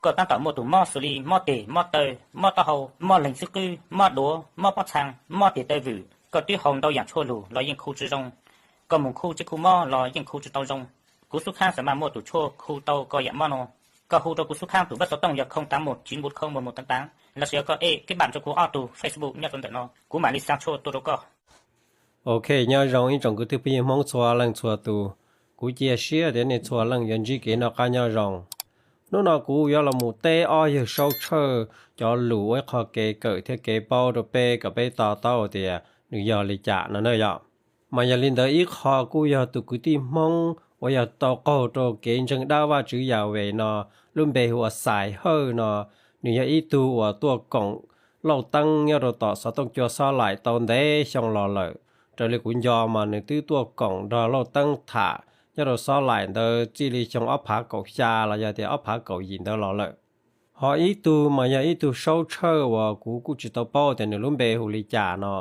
Koj tab tom muaj tus mob xws li mob tes, mob taw, mob taub hau, mob leeg xwb qwb, mob duav, mob pob txhaa, mob tes taw vwm, koj twb haus ntau yaam tshuaj lug los yeej khu tsi zoo. Koj moog khu tsev khu mob los yeej khu tsi tau zoo. Kuv xub khaab xaav mas muaj tus tshuaj khu tau koj yaam mob nuav. Koj hu rua kuv xub khaab tus npawb xov tooj yog không tám một chín một không một một tám tám, lossis yog koj add kết bạn rua kuv ob tug Facebook nyob rau ntawm no, kuv mam li xa tshuaj tuaj rau koj. Ok, nyob zoo ib tsoom kwv tij phooj ywg Hmoob txhua leej txhua tus. Kuv cia siab tias nej txhua leej yuav ntsib kev noj qab nyob zoo. Hnub no kuv yuav los mus teb ob yawg Saub Tshawj cov lus ua ib qho kev kawm thiab kev paub rau peb kom peb to taub tias nws yog li cas no na yom. Mas yog li ntawd ib qho kuj yog tus kwv tij Hmoob uas yog tau qaug rau kev ntseeg dab Vajtswv Yahweh no, lub npe hu ua Xais Hawj no, nws yog ib tug uas tuaj koom Lauj Teeb nyob rau tom xov tooj cua Xob Laim tau ntev xyoo los lawm. Raws li kuv nco mas nws twb tuaj koom nrog Lauj Teeb tham nyob rau Xob Laim ntawd txij li xyoo ob phav kaum xya los yog tias ob phav kaum yim ntawd los lawm. Ho ib tug mas yog ib tug Saub Tshawj uas kuv kuj tsis tau paub tias nws lub npe hu li cas no,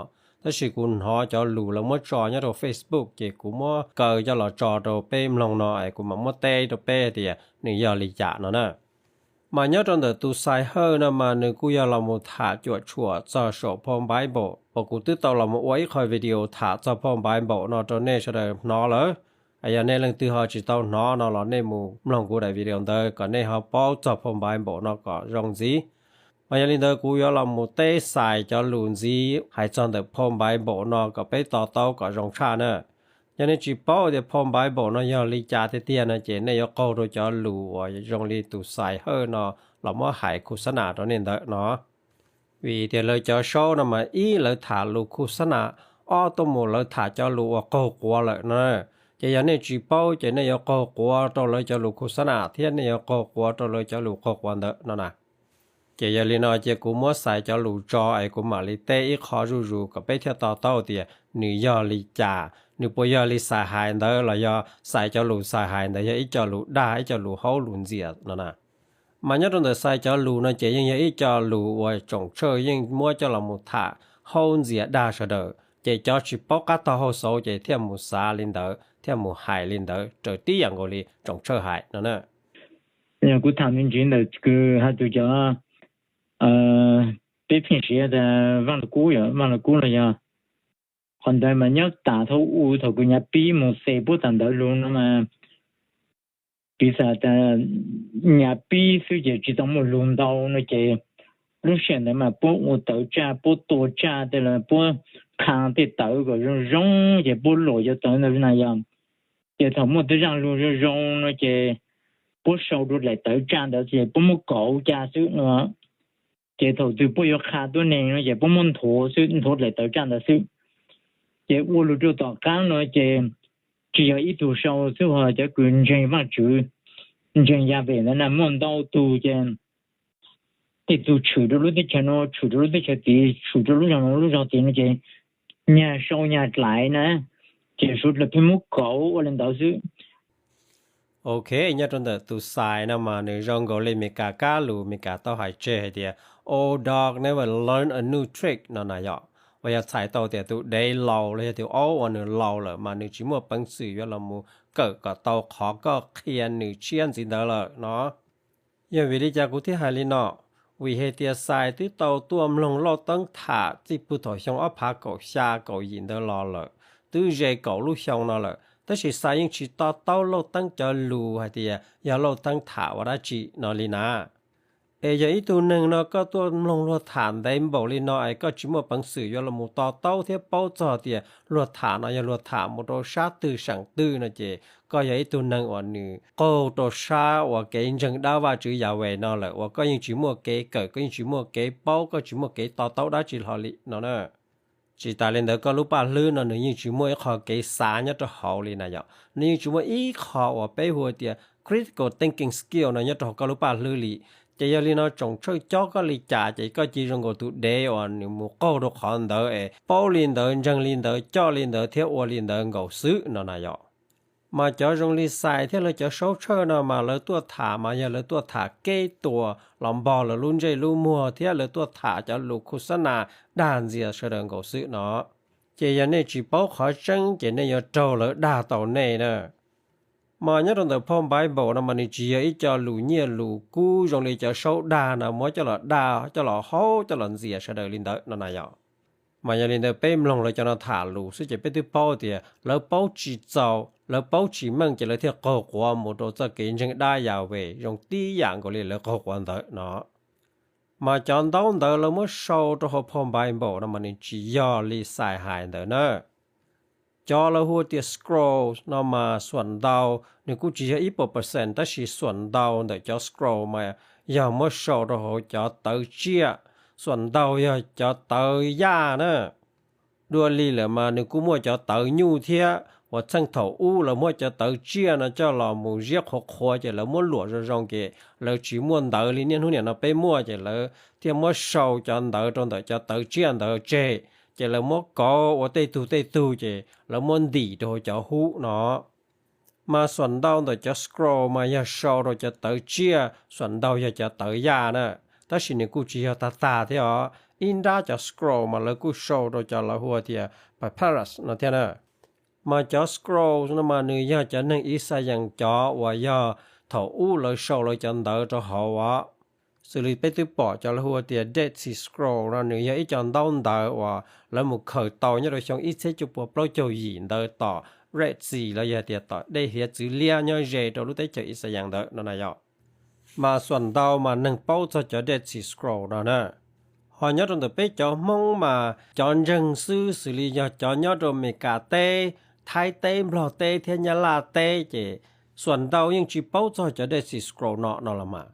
tab sis kuv hnov cov lus lawv muab tso nyob rau Facebook ces kuv muab kaw coj los tso rau peb mloog no es kuv mam muab teb rau peb tias nws yog li cas no na. Mas nyob rau ntawm tus Xais Hawj no mas nws kuj yog los mus tham cuam tshuam txog saum phau Npaiv Npaum uas kuv twb tau los mus ua ib qho video tham txog phau Npaiv Npaum no rau nej sawv daws hnov lawm. Yog nej leej twg ho tsis tau hnov no los nej mus mloog kuv daim video ntawd kom nej ho paub txog phau Npaiv Npaum no kom zoo ntxiv. Mas yog li ntawd kuv yuav los mus teb Xais cov lus ntxiv hais txog ntawm phau Npaiv Npaum no kom peb to taub kom zoo tshaj na. Yog nej tsis paub tias phau Npaiv Npaum no yog li cas tiag tiag no ces nej yuav qaug rau cov lus uas zoo li tus Xais Hawj no los muab hais khu xab nam rau nej ntawd no. Vim tias lawv cov Saub no mas ib lawv tham lus khu xab nam, ob tuaj mus lawv tham cov lus uas qaug quav lawm no. Ces yog nej tsis paub ces nej yuav qaug quav rau lawv cov lus khu xab nam thiab nej yuav qaug quav rau lawv cov lus qaug quav ntawd no na. Ces yog li no ces kuv muab Xais cov lus tso es kuv mam li teb ib qho zuj zus kom peb thiaj to taub tias nws yog li cas, nws puas yog li Xais hais ntawd los yog Xais cov lus Xais hais ntawd yog ib co lus dag ib co lus haub lus ntxias no na. Mas nyob rau ntawm Xais cov lus no ces yeej yog ib co lus uas Tsoom Tshawj yeej muab coj los mus tham haub ntxias dag sawv daws, ces cov tsis paub qab tog hauj xauv ces thiaj mus xav li ntawd thiaj mus hais li ntawd raws tib yam nkaus li Tsoom Tshawj hais no na. Yog kuv tham me ntsis ntawm kws hais tus cov peb pheej siv tas Vaj Lug Kub, Vaj Lug Kub los yog qhov ntawd mas nyob tas thaum u thaum kws Nyav Pib mus xes puab tas ntawd lug no mas, piv xam tas Nyav Pib xwb ces tsis tau muaj lug ntau no ces lub sij hawm ntawd mas puab ua tawv tsaj puab tua tsaj tej los puab qha tej tawv kom zoo zoo ces puab luam cov tawv ntawd na yog. Ces thaum muaj tej zaaj lug zoo zoo no ces puab sau rau daim tawv tsaj ntawd ces puab muab kauv ca xwb no. Ces thaum twg puab yuav qha tuab neeg no ces puab muab nthuav xwb, nthuav daim tawv tsaj ntawd xwb. Ces ua lug rau tom qaab no ces tsis yog ib tug sau xwb ho cov kws ntseeg Vaajtswv, ntseeg Yahweh ntawd na muaj ntau tug ces tej tug tshwm rau lub teb chaws no, tshwm rau lub teb chaws tid, tshwm rau lub zog no lub zog tid no ces nyag sau nyag dlaiv na, ces suav dlawg pheej muab kauv ua li ntawd xwb. Ok, nyob rau ntawm tus Xais no mas nws zoo nkaus li Meskas kab lus Meskas tau hais tseg hais tias old dog never learn a new trick no na yom. Uas yog txhais tau tias tus dev laus los yog tus aub uas nws laus lawm mas nws tsis muaj peev xwm yuav los mus kawm kom tau qhov koj qhia nws tshiab ntxiv ntawd lawm no. Yog vim li cas kuv thiaj hais li no? Vim hais tias Xais twb tau tuaj mloog Lauj Teeb tham txij puag thaum xyoo ob phav kaum xya kaum yim ntawd los lawm, twb ze kaum lub xyoo no lawm, tab sis Xais yeej tsis to taub Lauj Teeb cov lus hais tias yog Lauj Teeb tham ua dab tsi no li na. Es yog ib tug neeg no koj tuaj mloog luag tham ntev npaum li no es koj tsis muaj peev xwm yuav los mus to taub thiab paub txog tias luag tham no yog luag tham mus rau sab twg seem twg no ces koj yog ib tug neeg uas nws qaug rau sab uas kev ntseeg dab Vajtswv Yahweh no lawm uas koj yeej tsis muaj kev kawm, koj yeej tsis muaj kev paub, koj tsis muaj kev to taub dab tsi hlo li no na. Tsis tas li ntawd koj lub paj hlwb no nws yeej tsis muaj ib qho kev xav nyob rau hauv li na yom. Nws yeej tsis muaj ib qho uas peb hu tias critical thinking skill no nyob rau hauv koj lub paj hlwb li. Ces yog li no Tsoom Tshawj cob koj li cas ces koj cia zoo nkaus tus dev uas nws mus qaug rau qhov ntawd es paub li ntawd, ntseeg li ntawd, coj li ntawd thiab ua li ntawd nkaus xwb no na yom. Mas cov zoo li Xais thiab lawv cov Saub Tshawj no mas lawv tuaj tham mas yog lawv tuaj tham kev tua los npog lawv lub ntsej lub muag thiab lawv tuaj tham cov lus khu xab nas dag ntxias sawv daws nkaus xwb no. Ces yog nej tsis paub qhov tseeb ces nej yuav raug lawv dag tau nej na. Mas nyob rau ntawm phau Bible no mas nws tsis yog ib co lus nyiaj lus kub zoo li cov saub dag no muab coj los dag coj los haub coj los ntxias sawv daws li ntawd no na yom. Mas yog li ntawd peb mloog lawv cov no tham lus xwb ces peb twb paub tias lawv paub tsis txaus, lawv paub tsis meej ces lawv thiaj qaug quav mus rau txoj kev ntseeg dab Yahweh zoo tib yam nkaus li lawv qaug quav ntawd no. Mas cov ntaub ntawv lawv muab sau rau hauv phau Bible no mas nws tsis yog li Xais hais ntawd na. Cov lawv hu tias scroll no mas xuam ntau, nws kuj tsis yog ib puas percent tab sis xuam ntau ntawm cov scroll mas yog muab sau rau hauv cov tawv tsiaj, xuam ntau yog cov tawv yaj na. Dua li lawm mas nws kuj muaj cov tawv nyuj thiab uas txheej thaum ub lawv muab cov tawv tsiaj no coj los mus ziab qhuav qhuav ces lawv muab luam zoo zoo ces lawv tsis muaj ntawv li niaj hnub niam no peb muaj ces lawv thiaj muab sau cov ntawv rau ntawm cov tawv tsiaj ntawd tseg, ces lawv muab kauv ua tej tug tej tug ces lawv muab ntim rau hauv cov hub no. Mas xuam ntau ntawm cov scroll mas yog sau rau cov tawv tsiaj, xuam ntau yog cov tawv yaj na, tab sis nws kuj tsis yog tag tag thiab os. Ib nrab cov scroll mas lawv kuj sau rau cov lawv hu tias papyrus no thiab na. Mas cov scroll no mas nws yog cov neeg Ixayees cov uas yog thaum ub lawv sau lawv cov ntawv rau hauv os. Xws li peb twb pom cov lawv hu tias Dead Sea Scroll no nws yog ib co ntaub ntawv uas lawv mus khaws tau nyob rau xyoo ib txhiab cuaj puas plaub caug yim ntawd tom Red Sea los yog tias tom dej hiav txwv liab nyob ze rau lub teb chaws Ixayees ntawd no na yom. Mas xuam ntau mas neeg paub txog cov Dead Sea Scroll no na. Ho nyob rau ntawm peb cov Hmoob mas cov ntseeg xwb xws li yog cov nyob rau Amelikas teb, Thaib teb, Nplog teb thiab Nyab Laj teb ces xuam ntau yeej tsis paub txog cov Dead Sea Scroll no no los mas.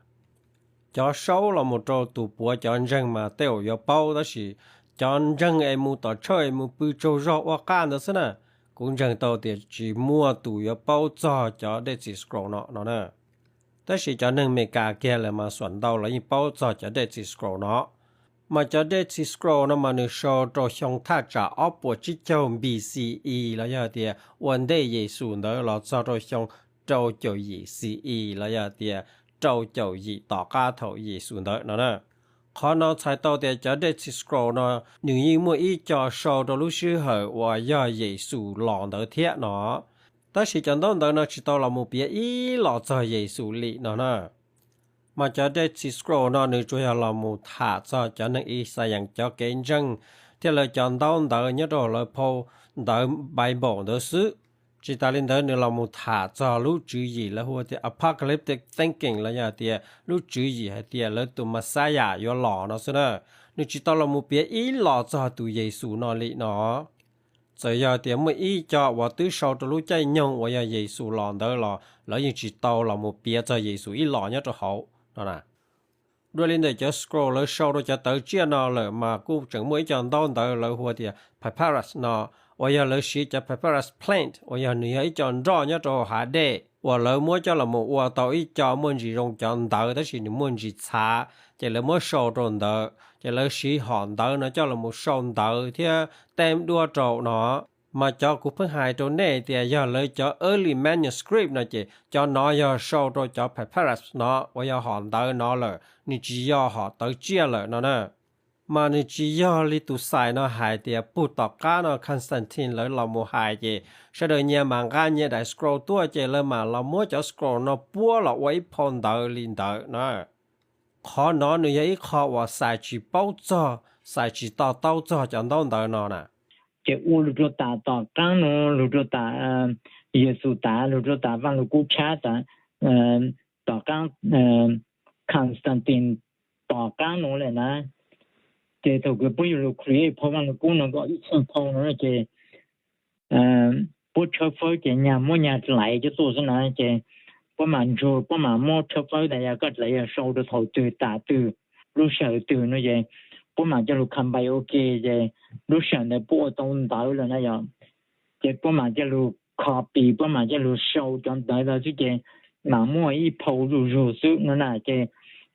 Cov saub los mus rau tus puav cov ntseeg mas tej zaum yuav paub tab sis cov ntseeg es mus tom tshawj es mus pw tsaug zog ua qaj ntawd xwb na, kuv ntseeg tau tias tsis muaj tus yuav paub txog cov Dead Sea Scroll no no na. Tab sis cov neeg Amelikas kiag lawm mas xuam ntau los yeej paub txog cov Dead Sea Scroll no. Mas cov Dead Sea Scroll no mas nws sau rau xyoo thaj tsam ob puas tsib caug B C E los yog tias ua ntej Yexus ntawd los txog rau xyoo rau caum yim C E los yog tias rau caum yim tom qab thaum Yexus ntawd no na. Qhov no txhais tau tias cov Dead Sea Scroll no nws yeej muaj ib co sau rau lub sij hawm uas yog Yexus los ntawd thiab no. Tab sis cov ntaub ntawv no tsis tau los mus piav ib los txog Yexus li no na. Mas cov Dead Sea Scroll no nws tsuas yog los mus tham txog cov neeg Ixayees cov kev ntseeg thiab lawv cov ntaub ntawv nyob rau lawv phau ntawv Bible ntawd xwb. Tsis tas li ntawd nws los mus tham txog lub tswv yim lawv hu tias apocalyptic thinking los yog tias lub tswv yim hais tias lawv tus Messiah yuav los no xwb na. Nws tsis tau los mus piav ib los txog tus Yexus no li no. Txawm yog tias muaj ib co uas twb sau rau lub caij nyoog uas yog Yexus los ntawd los lawv yeej tsis tau los mus piav txog Yexus ib los nyob rau hauv no na. Dua li ntawm cov scroll lawv sau rau cov tawv tsiaj no lawm mas kuj tseem muaj ib co ntaub ntawv lawv hu tias papyrus no, uas yog lawv siv cov papyrus plant uas yog nws yog ib co nroj nyob rau hav dej uas lawv muab coj los mus ua tau ib co muaj ntsis zoo cov ntawv tab sis nws muaj ntsis txhav, ces lawv muab sau rau ntawd ces lawv siv hom ntawv no coj los mus sau ntawv thiab teb duab rau no. Mas cov kuv pheej hais rau nej tias yog lawv cov early manuscript no ces cov no yog sau rau cov papyrus no uas yog hom ntawv no lawm, nws tsis yog hom tawv tsiaj lawm no na. Mas nws tsis yog li tus xais no hais tias puag tom qab no Constantine lawv los mus hais ces sawv daws nyias mam nqa nyias daim scroll tuaj ces lawv mam los muab cov scroll no puab los ua ib phau ntawv li ntawd na. Qhov no nws yog ib qho uas xais tsis paub txog, xais tsis to taub txog cov ntaub ntawv no na. Ces ua lug rau tas tom qaab nuav, lug rau tas Yexus tas, lug rau tas Vaaj Lug Kub tshab tas, tom qaab Constantine tom qaab nuav le na. Ces thaum kws puab yuav lug create phau Vaaj Lug Kub no kom ib txheej phau no ces puab tshawb fawb ces nyag muab nyag dlaiv cov tuaj xwb na. Ces puab mam ntsug, puab mam muab tshawb fawb tas yog koj dlaiv yog sau rau thaum twg tas twg, lub sij hawm twg no ces puab mam coj lug compile ua ke ces lub sij hawm ntawd puab ua tau ntawv lawm na yog. Ces puab mam coj lug copy, puab mam coj lug sau cov ntawv ntawd xwb ces mam muaj ib phau zuj zug xwb no na. Ces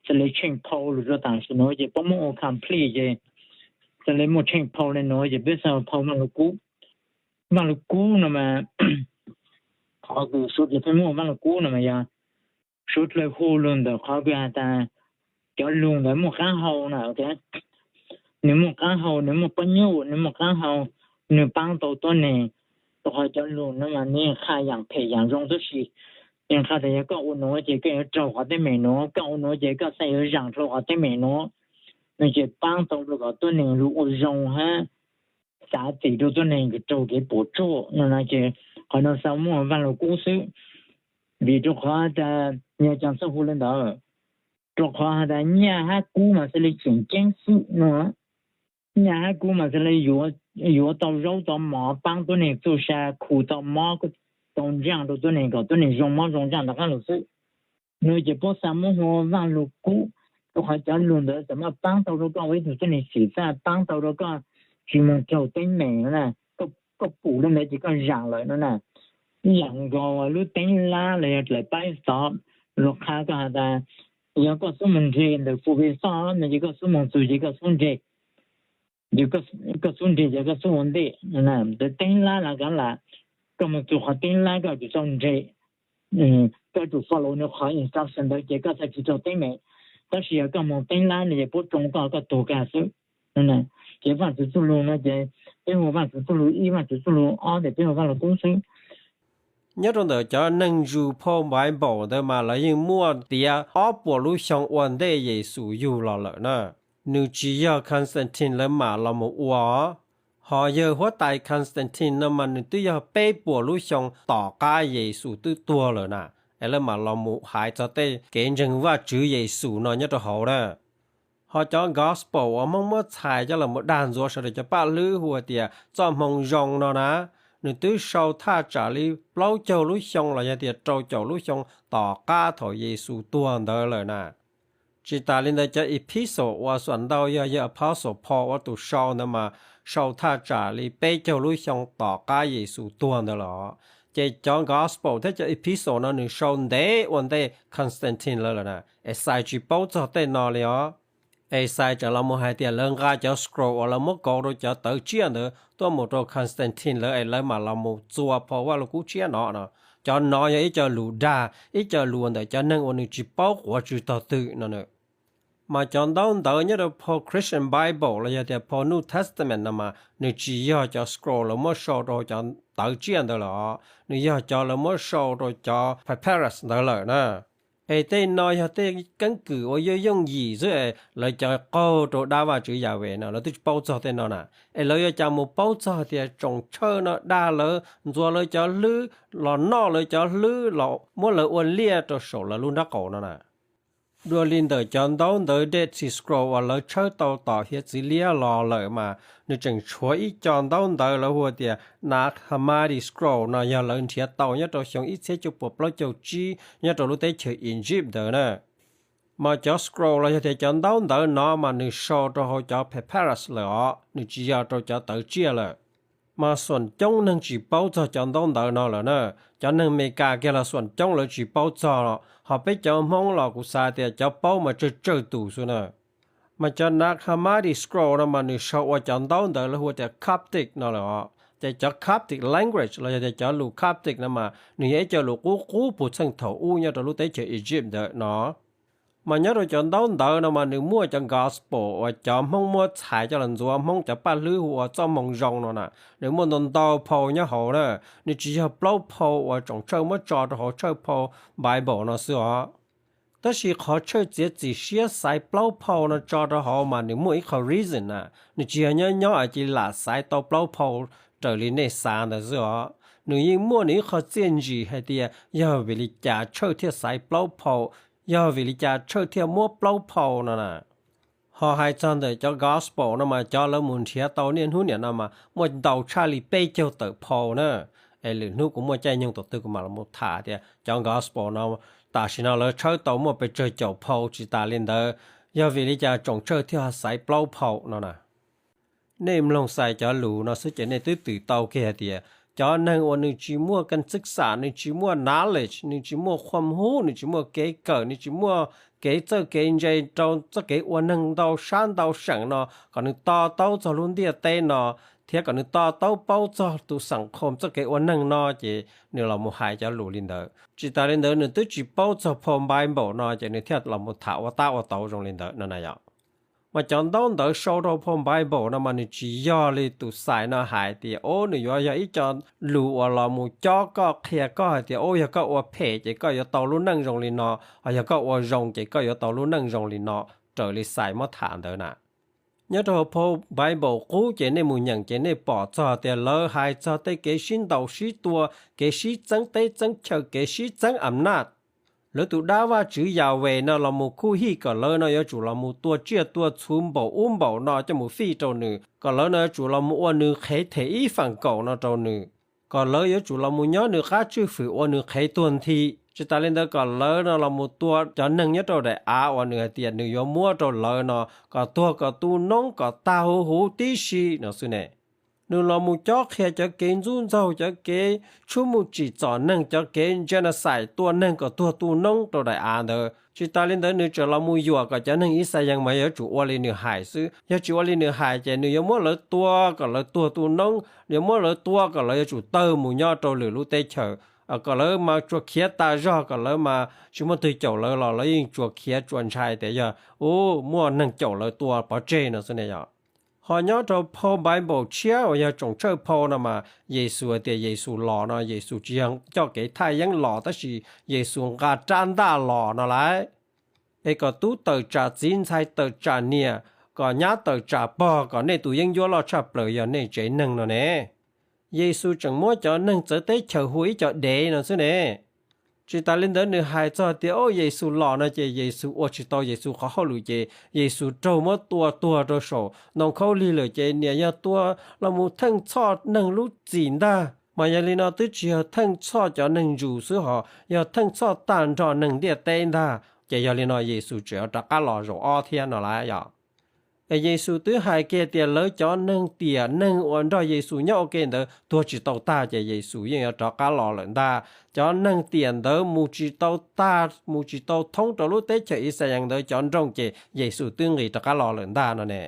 xws le tsheej phau lug rau tam sim nuav ces puab muab ua complete ces xws le muaj tsheej phau le nuav ces peb xaav phau Vaaj Lug Kub. Vaaj Lug Kub no mas qhov kws suav dlawg pheej muaj Vaaj Lug Kub no mas yog suav dlawg hu lug ntawm qhov kws has tas cov lug ntawd muaj qaab hau na. Nwg muaj qaab hau, nwg muaj pab nyuj, nwg muaj qaab hau, nwg paab tau tuab neeg. Rau qhov cov lug no mas nwg qha yaam phem yaam zoo tab sis Ces qhia tias yog koj ua nuav ces koj yuav raug qhov teeb meem nuav, koj ua nuav ces koj xav yuav zaam rua qhov teeb meem nuav, no ces paab tau rua kom tuab neeg lug ua zoo hab xav txim rua tuab neeg kws raug kev puam tsuaj no na. Ces qhov nuav xav muaj vaaj lug kub xwb, vim rua qhov tas yog cov xaab hu le ntawd, rua qhov has tas nyaj hab kub mas xaav le tseem ceeb xwb no. Nyaj hab kub mas xaav le yuav tau zaub tau mov paab tuab neeg txuj sa, khu tau mob tau ntsaaj rua tuab neeg kom tuab neeg zoo mob zoo ntsaaj rov qaab lug xwb. No ces puab xav muab hu vaaj lug kub, rua qhov cov lug ntawd xav muaj paab tau rua koj ua ib tug tuab neeg sim txaj, paab tau rua koj tsi moog raug teeb meem no na. Koj pum le ntawd ces koj zaam lawm no na. Ib yaam nkaus lub teeb lab los yog dlaim paib xov lug qha koj has tas, yog koj xub moog nreg ntawm fu ve xoj no ces koj xub moog txug ces koj xub nreg, koj xub nreg ces koj xub ua ntej. Ntawd teeb lab lawv kav lam, koj moog txug qhov teeb lab koj tsi tau nreg, koj tsum follow nws qhov instruction ntawd ces koj txhaj tsi raug teeb meem. Tab sis yog koj moog teeb lab no ces puab tsoo koj, koj tuag kag xwb. Ces Vaajtswv txuj lug no ces peb hu Vaajtswv txuj lug ib, Vaajtswv txuj lug ob tes peb hu vaaj lug kub xwb. Nyob rau ntawm cov neeg zus phau Bible ntawd mas lawv yeej muaj tiav ob puas lub xyoo ua ntej Yexus yug los lawm na. Nws tsis yog Constantine lawv mam los mus ua. Ho yawg huab tais Constantine no mas nws twb yog peb puas lub xyoo tom qab Yexus twb tuag lawm na, es lawv mam los mus hais txog tej kev ntseeg Vajtswv Yexus no nyob rau hauv na. Ho cov Gospel uas Hmoob muab txhais coj los mus dag ntxuav sawv daws cov paj hlwb hu tias txoj hmoo zoo no na, nws twb sau thaj tsam li plaub caug lub xyoo los yog tias rau caum lub xyoo tom qab thaum Yexus tuag ntawd lawm na. Tsis tas li ntawd cov epistle uas xuam ntau yog yawg Apostle Paul ua tus sau ntawd mas sau thaj tsam li peb caug lub xyoo tom qab Yexus tuag ntawd lawm. Ces cov Gospel thiab cov epistle no nws sau ntev ua ntej Constantine lawv lawm na, Esai tsis paub txog tej no li os. Esai tseem los mus hais tias lawv nqa cov scroll uas lawv muab kauv rau cov tawv tsiaj ntawd tuaj mus rau Constantine lawv es lawv mam los mus txua phau Vajluskub Tshiab no no. Cov no yog ib co lus dag, ib co lus ntawm cov neeg uas nws tsis paub quav tsw tog twg no na. Mas cov ntaub ntawv nyob rau phau Christian Bible los yog tias phau New Testament no mas nws tsis yog cov scroll lawv muab sau rau cov tawv tsiaj ntawd lawm os, nws yog cov lawv muab sau rau cov papyrus ntawd lawm na. Es tej no yog tej keeb kwm uas yooj yooj yim xwb es lawv cov qaug rau dab Vajtswv Yahweh no lawv twb tsis paub txog tej no na. Es lawv yuav cas mus paub txog tias tsoom tshawj no dag lawv, ntxuav lawv cov hlwb, los noj lawv cov hlwb, los muab lawv ua liaj rau saum lawv lub nraub qaum no na. Dua li ntawm cov ntaub ntawv Dead Sea Scrolls uas lawv tshawb tau tom hiav txwv liab los lawm mas nws tseem tshuav ib co ntaub ntawv lawv hu tias Nag Hammadi Scrolls no yog lawv nrhiav tau nyob rau xyoo ib txhiab cuaj puas plaub caug tsib nyob rau lub teb chaws Egypt ntawd na. Mas cov scroll los yog tias cov ntaub ntawv no mas nws sau rau hauv cov papyrus lawm os, nws tsis yog rau cov tawv tsiaj lawm. Mas xuam coob neeg tsis paub txog cov ntaub ntawv no lawm na. Cov neeg Amelikas kiag los xuam coob lawv tsis paub txog, ho peb cov Hmoob los kuv xav tias cov paub mas tsawg tsawg tus xwb na. Mas cov Nag Hammadi Scroll no mas nws sau ua cov ntaub ntawv lawv hu tias Coptic no lawm os. Ces cov Coptic language los yog tias cov lus Coptic no mas nws yog ib co lus qub qub puag txheej thaum ub nyob rau lub teb chaws Egypt ntawd no. Mas nyob rau cov ntaub ntawv no mas nws muaj cov gospel uas cov Hmoob muab txhais coj los ntxuav Hmoob cov paj hlwb hu ua txoj moo zoo no na, nws muaj ntau ntau phau nyob hauv na. Nws tsis yog plaub phau uas tsoom tshawj muab tso rau hauv tshawj phau Bible no xwb os. Tab sis qhov tshawj txiav txim siab xaiv plaub phau no tso rau hauv mas nws muaj ib qho reason na. Nws tsis yog nyob nyob es cia li lam xaiv tau plaub phau raws li nej xav ntawd xwb os. Nws yeej muaj nws ib qho txiaj ntsim hais tias yog vim li cas tshawj thiaj xaiv plaub phau, yog vim li cas tshawj thiaj muab plaub phau no na. Ho hais txog ntawm cov gospel no mas cov lawv mus nrhiav tau niaj hnub niam no mas muaj ntau tshaj li peb caug tawm phau na. Es lwm hnub kuv muaj caij nyoog thaum twg kuv mam los mus tham tias cov gospel no tam sim no lawv tshawb tau muaj pes tsawg caum phau tsis tas li ntawd, yog vim li cas tsoom tshawj thiaj xaiv plaub phau no na. Nej mloog xais cov lus no xwb ces nej twb twm tau kiag hais tias cov neeg uas nws tsis muaj kev xwm xam, nws tsis muaj knowledge, nws tsis muaj khuam hub, nws tsis muaj kev kawm, nws tsis muaj kev txawj kev ntse rau txoj kev ua neeg ntau sab ntau seem no kom nws to taub txog lub ntiaj teb no, thiab kom nws to taub paub txog tus xeem qhom txoj kev ua neeg no ces nws los mus hais cov lus li ntawd. Tsis tas li ntawd nws twb tsis paub txog phau Bible no ces nws thiaj los mus tham ua tab ua tauv zoo li ntawd no na yom. Mas cov ntaub ntawv sau rau phau Bible no mas nws tsis yog li tus xais no hais tias, o, nws yuav yog ib co lus uas los mus cob koj, qhia koj hais tias, o, yog koj ua phem ces koj yuav tau lub neej zoo li no, ho yog koj ua zoo ces koj yuav tau lub neej zoo li no, raws li xais muab tham ntawd na. Nyob rau hauv phau Bible qub ces nej mus nyeem ces nej pom txog tias lawv hais txog tej kev sib ntaus sib tua, kev sib txeeb teb txeeb chaw, kev sib txeeb am naj. Lawv tus dab vaj tswv Yahweh no los mus khuj hij kom lawv no yuav tsum los mus tua tsiaj tua txhu npaum ub npaum no coj mus fij rau nws, kom lawv no yuav tsum los mus ua nws qhev them ib feem kaum no rau nws, kom lawv yuav tsum los mus nyob nws qab tswj fwm ua nws qhev tuag nthi. Tsis tas li ntawd kom lawv no los mus tua cov neeg nyob rau daim av uas nws hais tias nws yuav muab rau lawv no kom tuag kom tu noob kom tag huv huv tib si no xwb ne. Nws los mus cob qhia cov kev ntxub ntxaug, cov kev tshuab muj tsim txom neeg, cov kev genocide tua neeg kom tuag tu noob rau daim av ntawd. Tsis tas li ntawd nws tseem los mus yuam kom cov neeg Yixalayees mas yuav tsum ua li nws hais xwb. Yog tsis ua li nws hais ces nws yuav muab lawv tua kom lawv tuag tu noob, yuav muab lawv tua kom lawv yuav tsum tawg mus nyob rau lwm lub teb chaws, kom lawv mas tsuas khiav tas zog, kom lawv mas tsis muaj twg caum lawv los lawv yeej tsuas khiav tsuas ntshai tias yog, u, muaj neeg caum lawv tua pov tseg no xwb ne yom. Ho nyob rau phau Bible tshiab uas yog tsoom tshawj phau no mas Yexus hais tias Yexus los no Yexus tsis yog coj kev thaj yeeb los tab sis Yexus nqa rab ntaj los no lauj. Es kom tub tawm tsam txiv, ntxhais tawm tsam niam, kom nyab tawm tsam pog, kom nej tus yeeb ncuab loj tshaj plaws yog nej tsev neeg no ne. Yexus tseem muab cov neeg txawv teb chaws hu ua ib co dev no xwb ne. Tsis tas li ntawd nws hais txog tias, o, Yexus los no ces Yexus ua tsis tau Yexus qhov hauj lwm ces Yexus raug muab tua tuag rau saum ntoo khaub lig lawm ces niam yog tua los mus theej txhoj neeg lub txim ntag. Mas yog li no twb tsis yog theej txhoj cov neeg ntsus xwb hos yog theej txhoj tag nrho neeg ntiaj teb ntag. Ces yog li no Yexus tseem yuav rov qab los zaum ob thiab no lauj yom. Es Yexus twb hais kiag tias lawv cov neeg tiam neeg uas nrog Yexus nyob ua ke ntawd tuag tsis tau tag ces Yexus yeej yuav rov qab los lawm ntag. Cov neeg tiam ntawd mus tsis tau tag, mus tsis tau thoob rau lub teb chaws Yixalayees ntawd cov nroog ces Yexus twb nqis rov qab los lawm ntag no ne.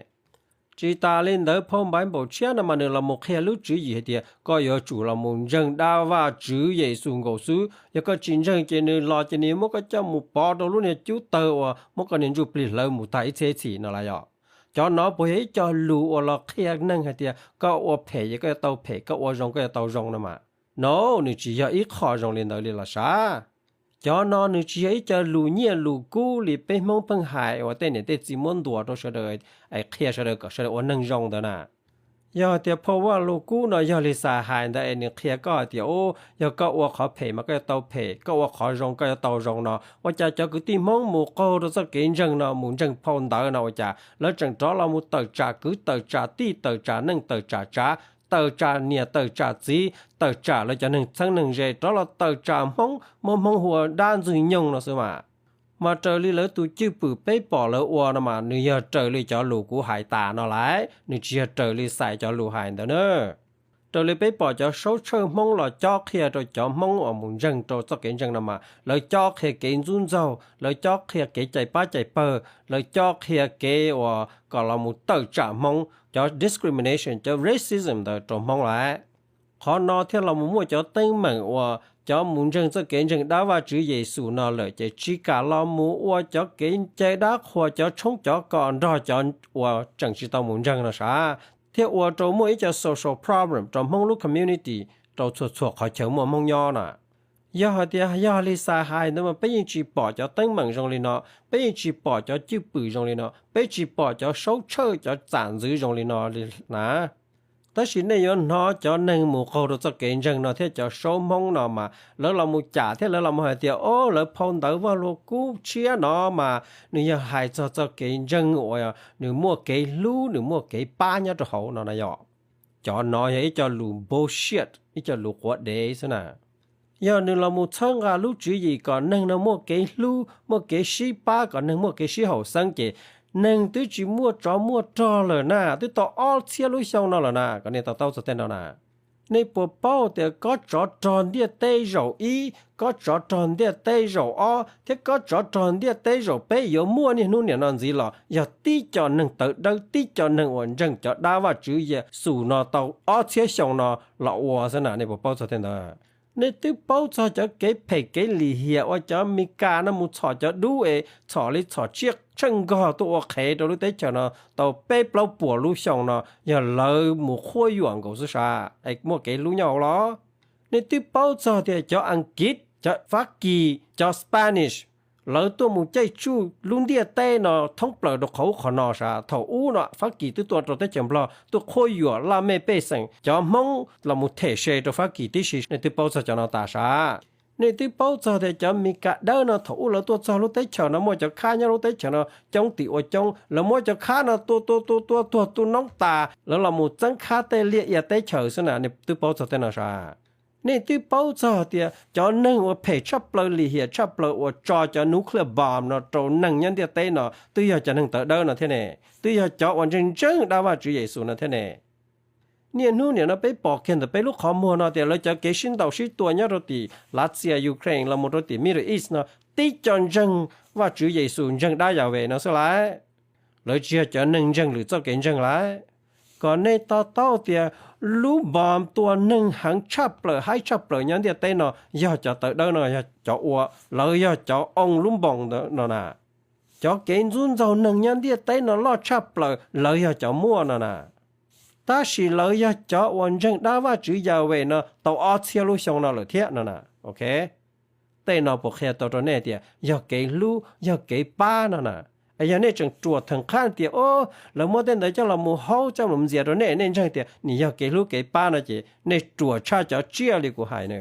Tsis tas li ntawd phau Npaiv Npaum Tshiab no mas nws los mus qhia lub tswv yim hais tias koj yuav tsum los mus ntseeg dab vaj tswv Yexus nkaus xwb. Yog koj tsis ntseeg ces nws los ces nws yuav muab koj coj mus pov rau lub niag cub tawg uas muab koj niag ntsuj plig hlawv mus tag ib txhiab ib txhis no lauj yom. Cov no puas yog ib co lus uas los qhia neeg hais tias koj ua phem ces koj yuav tau phem, koj ua zoo koj yuav tau zoo no mas? No, nws tsis yog ib qho zoo li ntawd li los sav. Cov no nws tsis yog ib co lus nyiaj lus kub li peb Hmoob pheej hais uas tej niam tej txiv muab ntuas rau sawv daws es qhia sawv daws kom sawv daws ua neeg zoo ntawd na. Yog tias phau Vaj Lug Kub no yog li Xais hais ntawd es nws qhia koj hais tias, u, yog koj ua qhov phem mas koj yuav tau phem, koj ua qhov zoo koj yuav tau zoo no, ua cas cov kwv tij Hmoob mus qaug rau txoj kev ntseeg no, mus ntseeg phau ntawv no ua cas lawv tseem rov los mus tawm tsam kwv tawm tsam tij, tawm tsam neej tawm tsam tsav, tawm tsam niam tawm tsam txiv, tawm tsam lawv cov neeg txheeb neeg ze, rov los tawm tsam Hmoob, muab Hmoob hu ua dab ntxwg nyoog no xwb mas. Mas raws li lawv tus cwj pwm peb pom lawv ua no mas nws yog raws li cov lus kuv hais tas no lauj, nws tsis yog raws li Xais cov lus hais ntawd na. Raws li peb pom cov saub tshawj Hmoob los cob qhia rau cov Hmoob uas mus ntseeg rau txoj kev ntseeg no mas lawv cob qhia kev ntxub ntxaug, lawv cob qhia kev cais pab cais pawg, lawv cob qhia kev uas kom los mus tawm tsam Hmoob, cov discrimination, cov racism ntawd rau Hmoob lauj. Qhov no thiaj los mus muaj cov teeb meem uas cov mus ntseeg txoj kev ntseeg dab Vaj Tswv Yexus no lawm ces tsis kam los mus ua cov kev cai dab qhuas, cov tshoob cov kos nrog cov uas tseem tsis tau mus ntseeg no sav, thiaj ua rau muaj ib co social problem rau Hmoob lub community, rau txhua txhua qhov chaw muaj Hmoob nyob na. Yog hais tias yog li Xais hais ntawd mas peb yeej tsis pom cov teeb meem zoo li no, peb yeej tsis pom cov cwj pwm zoo li no, peb tsis pom cov saub tshawj cov txam ntxwv zoo li no li na. Tab sis nej yuav hnov cov neeg mus qaug rau txoj kev ntseeg no thiab cov saub Hmoob no mas lawv los mus cam thiab lawv los mus hais tias, o, lawv phau ntawv Vaj Lug Kub Tshiab no mas nws yog hais txog txoj kev ntseeg uas nws muaj kev hlub, nws muaj kev pab nyob rau hauv no na yom. Cov no yog ib co lus bullshit, ib co lus quav dev xwb na. Yog nws los mus txhawb nqa lub tswv yim kom neeg no muaj kev hlub, muaj kev sib pab, kom neeg muaj kev sib haum xeeb ces neeg twb tsis muaj tsov muaj rog lawm na, twb tau ob txhiab lub xyoo no lawm na, kom nej to taub txog tej no na. Nej puas paub tias kob tsov rog ntiaj teb zaum ib, kob tsov rog ntiaj teb zaum ob thiab kob tsov rog ntiaj teb zaum peb yuav muaj niaj hnub niam no ntxiv los yog tib co neeg tawv dawb, tib co neeg uas ntseeg cov dab Vaj Tswv Yexus no tau ob txhiab xyoo no los ua xwb na, nej puas paub txog tej ntawd? Nej twb paub txog cov kev phem kev lim hiam uas cov Amelikas no mus txhom cov dub es txhom li txhom tsiaj tsheej nkog tuaj ua qhev rau lub teb chaws no tau peb plaub puas lub xyoo no yog lawv mus qhuab yuam nkaus xwb sav, es muaj kev hlub nyob hauv los? Nej twb paub txog tias cov Askiv, cov Fab Kis, cov Spanish, lawv tuaj mus caij tsuj lub ntiaj teb no thoob plaws rau qhov ub qhov no sav. Thaum ub no Fab Kis twb tuaj rau teb chaws Nplog tuaj qhuab yuam laj mej pej xeem, cov Hmoob los mus them se rau Fab Kis tib si, nej twb paub txog cov no tas sav. Nej twb paub txog tias cov Amelikas dawb no thaum ub lawv tuaj txog lub teb chaws no muaj cov khab nyob lub teb chaws no coob tim ua coob, lawv muab cov khab no tua tua tua tua tuag tu noob tas, lawv los mus txeeb khab tej liaj ia teb chaws xwb na, nej twb paub txog tej no sav. Nej twb paub txog tias cov neeg uas phem tshaj plaws lim hiam tshaj plaws uas tso cov nuclear bomb no rau neeg nyob ntiaj teb no twb yog cov neeg tawv dawb no thiab ne, twb yog cov uas ntseeg ntseeg dab Vajtswv Yexus no thiab ne. Niaj hnub niam no peb pom kiag ntawm peb lub qhov muag no tias lawv cov kev sib ntaus sib tua nyob rau tim Lav Xias, Ukraine los mus rau tim Middle East no tib co ntseeg Vajtswv Yexus ntseeg dab Yas Ves no xwb lauj. Lawv tsis yog cov neeg ntseeg lwm txoj kev ntseeg lauj. Kom nej to taub tias lub bomb tua neeg heev tshaj plaws haib tshaj plaws nyob ntiaj teb no yog cov tawv dawb no yog cov ua, lawv yog cov oo lub bomb ntawd no na. Cov kev ntxub ntxaug neeg nyob ntiaj teb no loj tshaj plaws lawv yog cov muaj no na. Tab sis lawv yog cov uas ntseeg dab Vajtswv Yas Ves no tau ob txhiab lub xyoo no lawm thiab no na. Ok, tej no puas qhia tau rau nej tias yog kev hlub yog kev pab no na? Es yog nej tseem ruam theem qhab tias o, lawv muab tej ntawd coj los mus haub coj los ntxias rau nej, nej ntseeg tias nws yog kev hlub kev pab no ces nej ruam tshaj cov tsiaj li kuv hais na.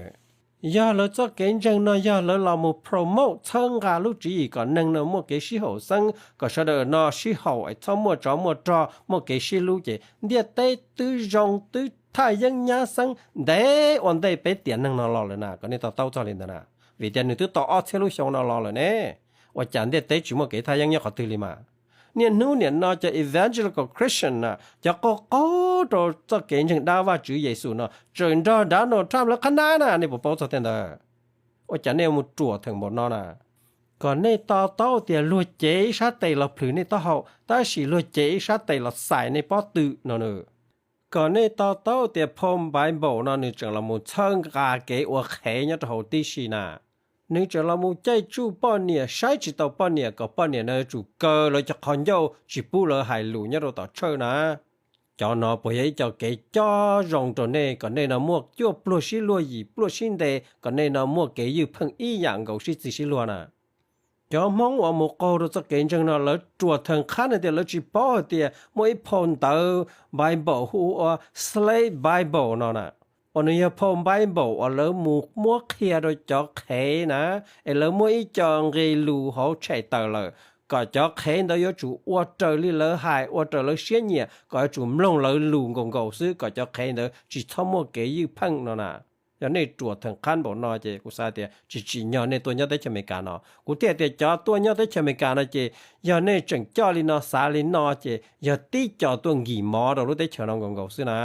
Yog lawv txoj kev ntseeg no yog lawv los mus promote txhawb nqa lub tswv yim kom neeg no muaj kev sib haum xeeb, kom sawv daws no sib haum es txhob muaj tsov muaj rog, muaj kev sib hlub ces ntiaj teb twb zoo twb thaj yeeb nyab xeeb ntev ua ntej peb tiam neeg no los lawm na. Kom nej to taub txog li ntawd na, vim tias nws twb tau ob txhiab lub xyoo no los lawm ne. Ua cas ntiaj teb tsis muaj kev thaj yeeb nyob qhov twg li mas? Niaj hnub niam no cov evangelical Christian na, cov qaug qaug rau txoj kev ntseeg dab Vajtswv Yexus no tseem nrog Donald Trump lawv qhab nab na, nej puas paub txog tej ntawd? Ua cas nej mus ruam theem npaum no na? Kom nej to taub tias luag cev ib sab tes los plhws nej taub hau, tab sis luag cev ib sab tes los xais nej pob tw no na. Kom nej to taub tias phau Bible no nws tseem los mus txhawb nqa kev ua qhev nyob rau hauv tib si na. Nws tseem los mus caij tsuj poj niam saib tsis taus poj niam kom poj niam no yuav tsum kaw lawv cov qhov ncauj tsis pub lawv hais lus nyob rau tom church na. Cov no puas yog ib co kev coj zoo rau nej kom nej no muaj cuaj pluag sib luag yim pluag sib nte, kom nej no muaj kev ywj pheej ib yam nkaus sib txig sib luag na? Cov Hmoob uas mus qaug rau txoj kev ntseeg no lawv ruam theem qhab no tias lawv tsis paub hais tias muaj ib phau ntawv Bible hu ua Slave Bible no na, uas nws yog phau Bible uas lawv mus muab qhia rau cov qhev na, es lawv muab ib co nqe lus hauv tshem tawm lawm, kom cov qhev ntawd yuav tsum ua raws li lawv hais, ua raws lawv siab nyiam, kom yuav tsum mloog lawv lus nkaus nkaus xwb, kom cov qhev ntawd tsis txhob muaj kev ywj pheej no na. Yog nej ruam theem qhab npaum no ces kuv xav tias tsis tsim nyog nej tuaj nyob teb chaws Amelikas no. Kuv thiaj tias cov tuaj nyob teb chaws Amelikas no ces yog nej tseem coj li no xav li no ces yog tib co tuaj nkig mov rau lub teb chaws no nkaus nkaus xwb na.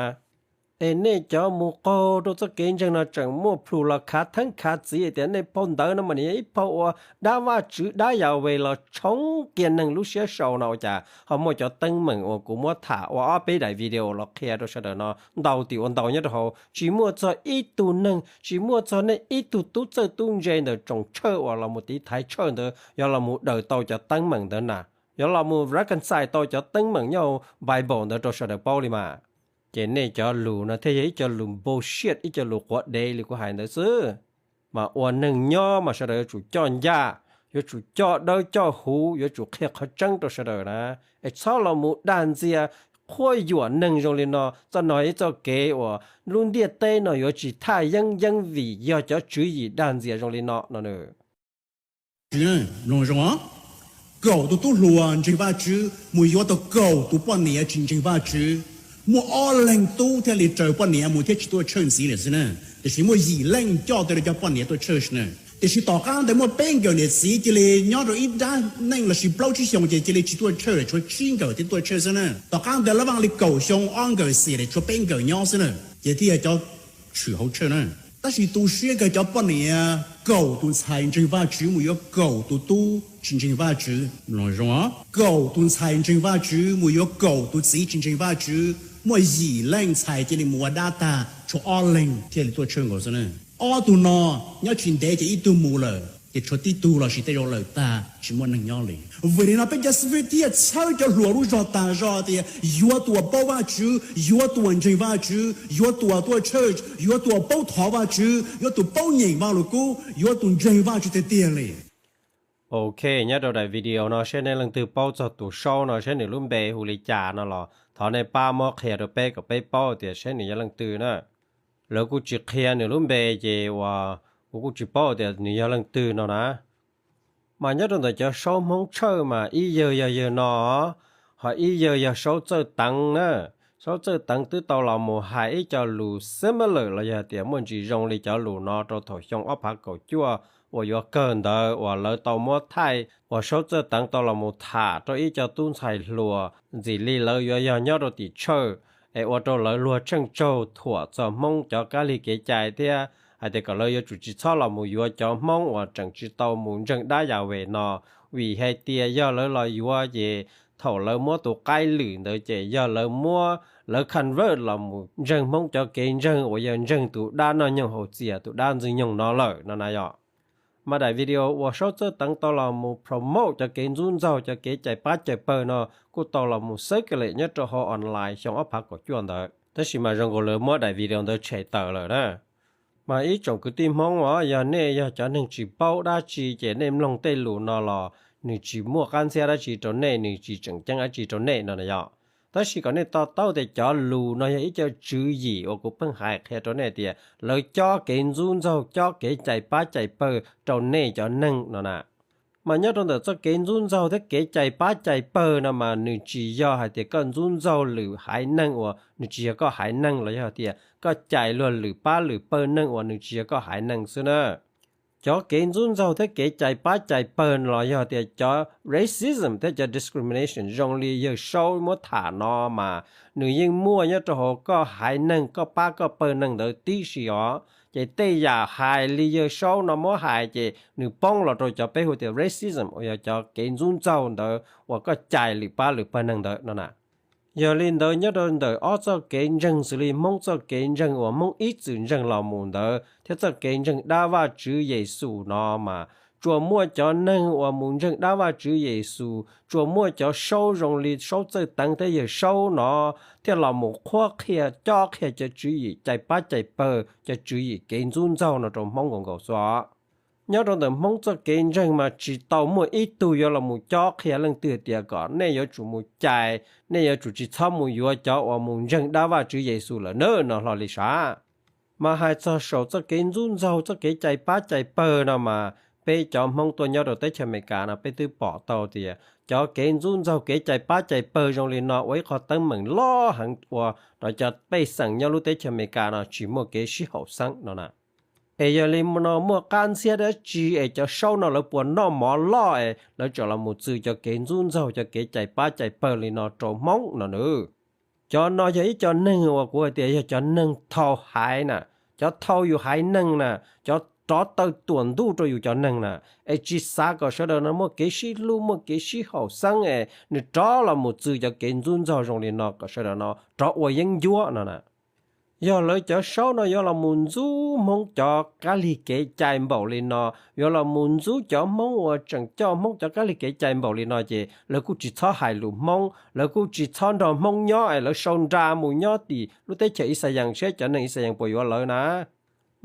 Es nej cov mus qaug rau txoj kev ntseeg no tseem muaj plhus los khav theeb khav txiv tias nej phau ntawv no mas nws yog ib phau uas dab Vajtswv dab Yas Ves los tshoov kiag neeg lub siab sau no, ua cas ho muaj cov teeb meem uas kuv muab tham ua ob peb daim video los qhia rau sawv daws no ntau tim ua ntau nyob rau hauv, tsis muaj txog ib tug neeg, tsis muaj txog nej ib tug tub txawj tub ntse ntawm tsoom church uas los mus tiv thaiv church ntawd yuav los mus daws tau cov teeb meem ntawd na, yuav los mus reconcile tau cov teeb meem nyob hauv Bible ntawd rau sawv daws paub li mas. Ces nej cov lus no thiaj yog ib co lus bullshit, ib co lus quav dev li kuv hais ntawd xwb. Mas ua neeg nyob mas sawv daws yuav tsum coj ncaj, yuav tsum coj dawb coj huv, yuav tsum qhia qhov tseeb rau sawv daws na. Es txhob los mus dag ntxias, qhuab yuam neeg zoo li no. Txoj no ib txoj kev uas lub ntiaj teb no yuav tsis thaj yeeb yeeb vim yog cov tswv yim dag ntxias zoo li no no. Mloog zoo, kaum tus tub hluas ntseeg Vajtswv mus yuav tau kaum tus poj niam tsis ntseeg Vajtswv. Muaj ob leeg tub thiaj li raws poj niam mus thiab tsis tuaj church ntxiv lawm xwb na. Tiam sis muaj yim leej coj tej cov poj niam tuaj church na. Tiam sis tom qab ntawd muaj peb nkawm niam txiv cia li nyob rau ib nrab neej lossis plaub tsib xyoos ces cia li tsis tuaj church, tshuav tsib nkawm thiaj tuaj church xwb na. Tom qab ntawd lawv vaj li kaum xyoo ob nkawm xiam, tshuav peb nkawm nyob xwb na, ces thiaj yog cov tshwm hauv church na. Tab sis tu siab kawg cov poj niam kaum tus ntxhais ntseeg Vajtswv mus yuav kaum tus tub tsis ntseeg Vajtswv. Mloog zoo, kaum tus ntxhais ntseeg Vajtswv mus yuav kaum tus txiv tsis ntseeg Vajtswv, muaj yim leej ntxhais cia li mus ua dab tag, tshuav ob leeg thiaj li tuaj church nkaus xwb na. Ob tug no nyob tsis ntev ces ib tug mus lawm ces tshuav tib tug los sis tej zaum lawm tag tsis muaj neeg nyob li. Vim li no peb cov xib fwb thiaj txhawb cov hluas lub zog tas zog tias yuav tus uas paub Vajtswv, yuav tus uas ntseeg Vajtswv, yuav tus uas tuaj church, yuav tus uas paub thov Vajtswv, yuav tus paub nyeem Vajluskub, yuav tus ntseeg Vajtswv tiag tiag li. Ok, nyob rau daim video no seb nej leej twg paub txog tus Saub no seb nws lub npe hu li cas no los thov nej pab muab qhia rau peb kom peb paub tias seb nws yog leej twg na. Lawv kuj tsis qhia nws lub npe ces uas kuv kuj tsis paub tias nws yog leej twg no na. Mas nyob rau ntawm cov Saub Hmoob Tshawj mas ib yawg yog yawg no, ho ib yawg yog Saub Txawj Teev na. Saub Txawj Teev twb tau los mus hais ib co lus similar los yog tias muaj ntsis zoo li cov lus no rau thaum xyoo ob phav kaum cuaj uas yuav kawg ntawd uas lawv tau muab thaij uas Saub Txawj Teev tau los mus tham rau ib co tub ntxhais hluas ntxim li lawv yuav yog nyob rau tim Tshawj, es ua rau lawv luag tsheej tsaug thuam txog Hmoob cov kab lig kev cai thiab hais tias kom lawv yuav tsum tsis txhob los mus yuav cov Hmoob uas tseem tsis tau mus ntseeg dab Yas Ves no, vim hais tias yog lawv los yuav ces thaum lawv muab tus qaib lwm ntawd ces yog lawv muab lawv convert los mus ntseeg Hmoob cov kev ntseeg uas yog ntseeg tus dab noj nyoog haus txias tus dab Ntxwg Nyoog no lawm no na yom. Mas daim video uas Saub Txawj Teev tau los mus promote cov kev ntxub ntxaug cov kev cais pab cais pawg no kuj tau los mus xawb ke lem nyob rau hauv online xyoo ob phav kaum cuaj ntawd, tab sis mas zoo nkaus lawv muab daim video ntawd tshem tawm lawm na. Mas ib tsoom kwv tij Hmoob os, yog nej yog cov neeg tsis paub dab tsi ces nej mloog tej lus no los nws tsis muaj qab ntxhiab dab tsi rau nej, nws tsis tseem ceeb dab tsi rau nej no na yom. Tab sis kom nej to taub tias cov lus no yog ib co tswv yim uas kuv pheej hais qhia rau nej tias lawv cob kev ntxub ntxaug cob kev cais pab cais pawg rau nej cov neeg no na. Mas nyob rau ntawm txoj kev ntxub ntxaug thiab kev cais pab cais pawg no mas nws tsis yog hais tias koj ntxub ntxaug lwm haiv neeg uas nws tsis yog koj haiv neeg los yog tias koj cais luag lwm pab lwm pawg neeg uas nws tsis yog koj haiv neeg xwb na. Cov kev ntxub ntxaug thiab kev cais pab cais pawg los yog tias cov racism thiab cov discrimination zoo li yawg Saub muab tham no mas nws yeej muaj nyob rau hauv koj haiv neeg koj pab koj pawg neeg ntawd tib si os. Ces tej yam hais li yawg Saub no muab hais ces nws poob los rau cov peb hu tias racism uas yog cov kev ntxub ntxaug ntawd uas koj cais lwm pab lwm pawg neeg ntawd no na. Yog li ntawd nyob rau ntawm ob txoj kev ntseeg xws li Hmoob txoj kev ntseeg uas Hmoob ib txwm ntseeg los mus ntawd thiab txoj kev ntseeg dab Vajtswv Yexus no mas tsuas muaj cov neeg uas mus ntseeg dab Vajtswv Yexus, tsuas muaj cov Saub zoo li Saub Txawj Teev thiab yawg Saub no thiaj los mus qhuab qhia cob qhia cov tswv yim cais pab cais pawg cov tswv yim kev ntxub ntxaug no rau Hmoob nkaus nkaus xwb os. Nyob rau ntawm Hmoob txoj kev ntseeg mas tsis tau muaj ib tug yuav los mus cob qhia leej twg tias kom nej yuav tsum mus cais, nej yuav tsum tsis txhob mus yuav cov uas mus ntseeg dab Vajtswv Yexus lawm na no hlo li sav. Mas hais txog saum txoj kev ntxub ntxaug txoj kev cais pab cais pawg no mas peb cov Hmoob tuaj nyob rau teb chaws Amelikas no peb twb pom tau tias cov kev ntxub ntxaug kev cais pab cais pawg zoo li no ua ib qho teeb meem loj heev ua rau cov pej xeem nyob lub teb chaws Amelikas no tsis muaj kev sib haum xeeb no na. Es yog li no muaj qab ntxhiab dab tsi es cov Saub no lawv puas noj mov loj es lawv tseem los mus txwv cov kev ntxub ntxaug cov kev cais pab cais pawg li no rau Hmoob no nws? Cov no yog ib co neeg uas kuv hais tias yog cov neeg thau haiv na, cov thau yus haiv neeg na, cov rov taw tuam ntuj rau yus cov neeg na, es tsis xav kom sawv daws no muaj kev sib hlub muaj kev sib haum xeeb es nws rov los mus txwv cov kev ntxub ntxaug zoo li no kom sawv daws no rov ua yeeb ncuab no na. Yog lawv cov Saub no yuav los mus ntxub Hmoob cov kab lig kev cai npaum li no, yuav los mus ntxub cov Hmoob uas tseem coj Hmoob cov kab lig kev cai npaum li no ces lawv kuj tsis txhob hais lus Hmoob, lawv kuj tsis txhob nrog Hmoob nyob es lawv sau nra mus nyob tim lub teb chaws Ixayees seb cov neeg Ixayees puas yuav lawv na.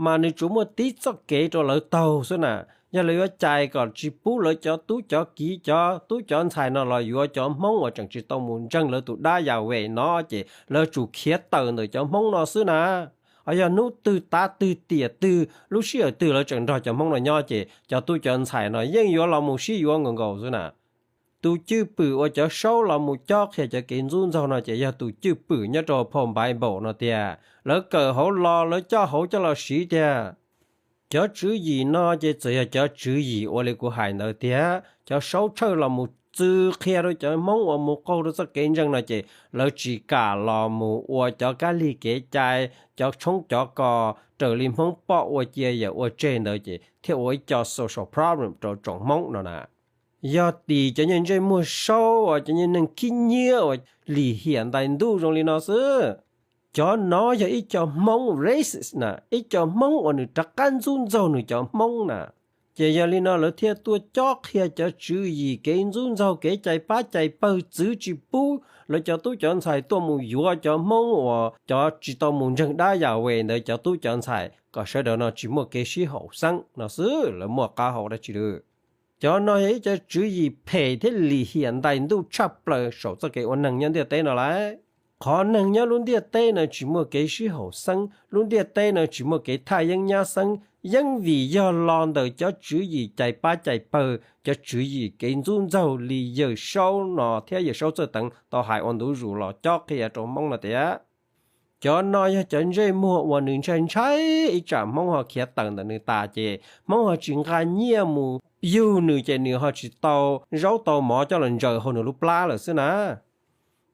Mas nws tsuas muaj tib txoj kev rau lawv taug xwb na. Yog lawv yuav cais kom tsis pub lawv cov tub cov kiv cov tub cov ntxhais no los yuav cov Hmoob uas tseem tsis tau mus ntseeg lawv tus dab Yas Ves no ces lawv tsum khiav tawm ntawm cov Hmoob no xwb na. Ho yog hnub twg tav twg tiam twg lub sij hawm twg lawv tseem nrog cov Hmoob no nyob ces cov tub cov ntxhais no yeej yuav los mus sib yuav nkaus nkaus xwb na. Tus cwj pwm uas cov Saub los mus cob qhia cov kev ntxub ntxaug no ces yog tus cwj pwm nyob rau phau Npaiv Npaum no tiag. Lawv kawm hauv los lawv coj hauv coj los siv tiag. Cov tswv yim no ces txawm yog cov tswv yim ua li kuv hais ntawd tiag, cov Saub Tshawj los mus txwv qhia rau cov Hmoob uas mus qaug rau txoj kev ntseeg no ces lawv tsis kam los mus ua cov kab lig kev cai, cov tshoob cov kos raws li Hmoob poj ua cia yawm ua tseg ntawd ces thiaj ua ib co social problem rau tsoom Hmoob no na. Yog tim cov nyuag ntsej muag Saub uas cov nyuag neeg khib nyiab uas lim hiam ntais ntuj zoo li no xwb. Cov no yog ib co Hmoob racist na, ib co Hmoob uas nws rov qab ntxub ntxaug nws cov Hmoob na. Ces yog li no lawv thiaj tuaj cob qhia cov tswv yim kev ntxub ntxaug kev cais pab cais pawg txwv tsis pub lawv cov tub cov ntxhais tuaj mus yuav cov Hmoob uas cov tsis tau mus ntseeg dab Yahweh ntawd cov tub cov ntxhais kom sawv daws no tsis muaj kev sib haum xeeb no xwb, lawv muaj qab hau dab tsi lawm. Cov no yog ib co tswv yim phem thiab lim hiam ntais ntuj tshaj plaws saum txoj kev ua neeg nyob ntiaj teb no lawm. Qhov neeg nyob lub ntiaj teb no tsis muaj kev sib haum xeeb, lub ntiaj teb no tsis muaj kev thaj yeeb nyab xeeb, yeeb vim yog los ntawm cov tswv yim cais pab cais pawg, cov tswv yim kev ntxub ntxaug li yawg Saub no thiab yawg Saub Txawj Teev tau hais ua ntu zus los cob qhia rau Hmoob no tias cov no yog cov ntsej muag uas nws ntshai ntshai ib tsam Hmoob ho khiav tawm ntawm nws tas ces Hmoob ho tsis nqa nyiaj mus yug nws ces nws ho tsis tau zaub tau mov coj los ntsaws hauv nws lub plab lawm xwb na.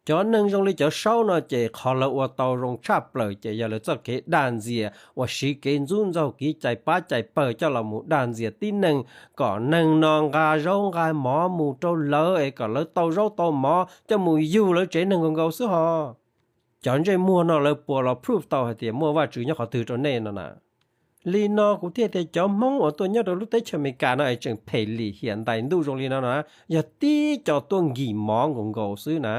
Cov neeg zoo li cov Saub no ces qhov lawv ua tau zoo tshaj plaws ces yog lawv txoj kev dag ntxias uas siv kev ntxub ntxaug kev cais pab cais pawg coj los mus dag ntxias tib neeg kom neeg no nqa zaub nqa mov mus rau lawv es kom lawv tau zaub tau mov coj mus yug lawv tsev neeg nkaus nkaus xwb ho. Cov ntsej muag no lawv puas los proof tau hais tias muaj Vajtswv nyob qhov twg rau nej no na? Li no kuv thiaj tias cov Hmoob uas tuaj nyob rau lub teb chaws Amelikas no es tseem phem lim hiam ntais ntuj zoo li no na, yog tib co tuaj nkim mov nkaus nkaus xwb na.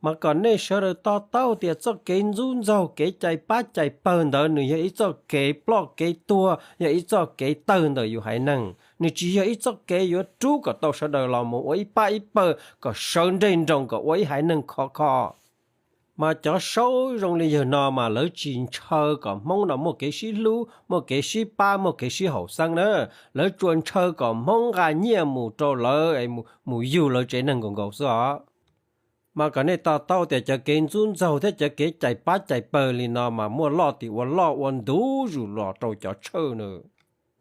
Mas kom nej sawv daws to taub tias txoj kev ntxub ntxaug kev cais pab cais pawg ntawd nws yog ib txoj kev ploj kev tuag, yog ib txoj kev tawg ntawm yus haiv neeg. Nws tsis yog ib txoj kev yuav rub kom tau sawv daws los mus ua ib pab ib pawg kom sawv nreg nroos kom ua ib haiv neeg khov kho. Mas cov Saub zoo li yawg no mas lawv tsis ntshaw kom Hmoob no muaj kev sib hlub, muaj kev sib pab, muaj kev sib haum xeeb na. Lawv tsuas ntshaw kom Hmoob nqa nyiaj mus rau lawv, mus yug lawv tsev neeg nkaus nkaus xwb os. Mas kom nej to taub tias cov kev ntxub ntxaug thiab cov kev cais pab cais pawg li no mas muaj loj tim ua loj ua ntu zus los rau cov Tshawj na.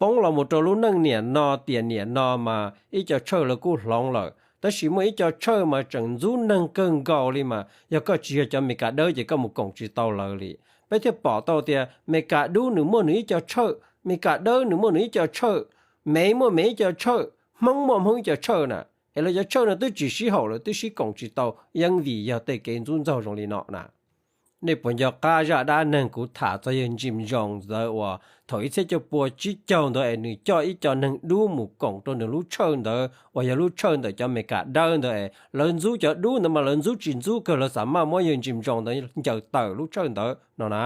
Poob los mus rau lub neej niam no tiam niam no mas ib co Tshawj lawv kuj hloov lawm, tab sis muaj ib co Tshawj mas tseem ntxub neeg kawg nkaus li mas yog koj tsis yog cov Amelikas dawb ces koj mus koom tsis tau lawv li. Peb thiaj pom tau tias Amelikas dub nws muaj nws ib co Tshawj, Amelikas dawb nws muaj nws ib co Tshawj, Mev muaj Mev ib co Tshawj, Hmoob muaj Hmoob ib co Tshawj na. Es lawv cov Tshawj no twb tsis sib haum lawm, twb sib koom tsis tau, yeej vim yog tej kev ntxub ntxaug zoo li no na. Nej puas nco qab zaj dab neeg kuv tham txog yawg Jim Jones ntawd uas thaum ib txhiab cuaj pua tsib caug ntawd es nws coj ib co neeg dub mus koom rau nws lub Tshawj ntawd uas yog lub Tshawj ntawm cov Amelikas dawb ntawd es lawv ntxub cov dub ntawd mas lawv ntxub tsis ntxub kawg, lawv xav maj muab yawg Jim Jones ntawd ncaws tawm lub Tshawj ntawd no na.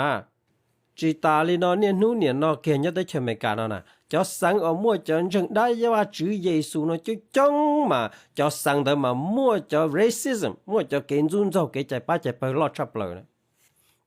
Tsis tas li no niaj hnub niam no kiag nyob teb chaws Amelikas no na, cov xeev uas muaj cov ntseeg dab Vajtswv Yexus no coob coob mas cov xeev ntawd mas muaj cov racism, muaj cov kev ntxub ntxaug kev cais pab cais pawg loj tshaj plaws na.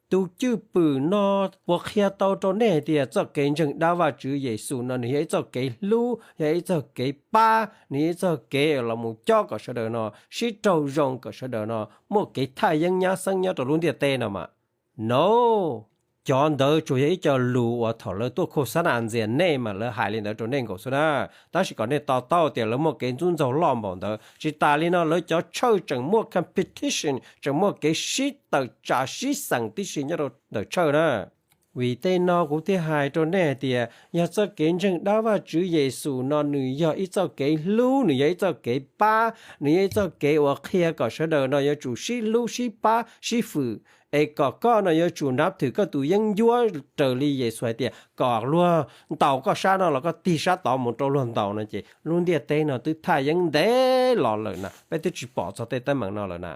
Tus cwj pwm no puas qhia tau rau nej hais tias txoj kev ntseeg dab Vajtswv Yexus no nws yog ib txoj kev hlub, yog ib txoj kev pab, nws yog ib txoj kev los mus cob kom sawv daws no sib raug zoo, kom sawv daws no muaj kev thaj yeeb nyab xeeb nyob rau lub ntiaj teb no mas? No, cov ntawd tsuas yog ib co lus uas thaum lawv tuaj khos xab nas ntxias nej mas lawv hais li ntawd rau nej nkaus xwb na. Tab sis kom nej to taub tias lawv muaj kev ntxub ntxaug loj npaum ntawd. Tsis tas li no lawv cov Tshawj tseem muaj competition, tseem muaj kev sib tawm tsam sib xeem tib si nyob rau ntawm Tshawj na. Vim tej no kuv thiaj hais rau nej hais tias yog txoj kev ntseeg dab Vajtswv Yexus no nws yog ib txoj kev hlub, nws yog ib txoj kev pab, nws yog ib txoj kev uas qhia kom sawv daws no yuav tsum sib hlub sib pab sib fwm, es kom koj no yuav tsum nrab thwm koj tus yeeb ncuab raws li Yexus hais tias kom luag ntaus koj sab no los koj tig sab tod mus rau luag ntaus no ces lub ntiaj teb no twb thaj yeeb ntev los lawm na, peb twb tsis pom txog tej teeb meem no lawm na.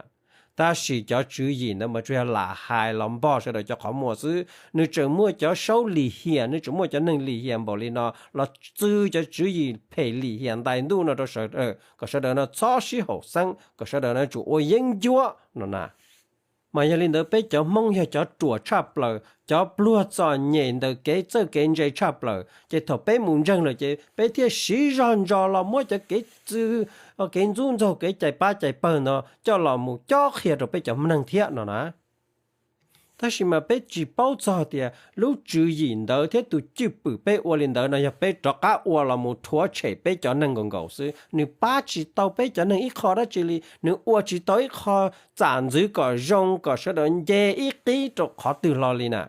Tab sis cov tswv yim ntawd mas tsuas yog lam hais los npog sawv daws cov qhov muag xwb. Nws tseem muaj cov saub lim hiam, nws tseem muaj cov neeg lim hiam npaum li no los txwv cov tswv yim phem lim hiam ntais ntuj no rau sawv daws kom sawv daws no txhob sib haum xeeb, kom sawv daws no tsum ua yeeb ncuab no na. Mas yog li ntawd peb cov Hmoob yog cov ruam tshaj plaws, cov pluag txom nyem ntawm kev txawj kev ntse tshaj plaws, ces thaum peb mus ntseeg lawm ces peb thiaj siv zog ntsos los muab cov kev txwv, kev ntxub ntxaug kev cais pab cais pawg ntawd coj los mus cob qhia rau peb cov Hmoob neeg thiab no na. Tab sis mas peb tsis paub txog tias lub tswv yim ntawd thiab tus cwj pwm peb ua li ntawd no yog peb rov qab ua los mus rhuav tshem peb cov neeg nkaus nkaus xwb. Nws pab tsis tau peb cov neeg ib qho dab tsi li, nws ua tsis tau ib qho txam ntxwv kom zoo kom sawv daws nce ib qib rau qhov twg hlo li na.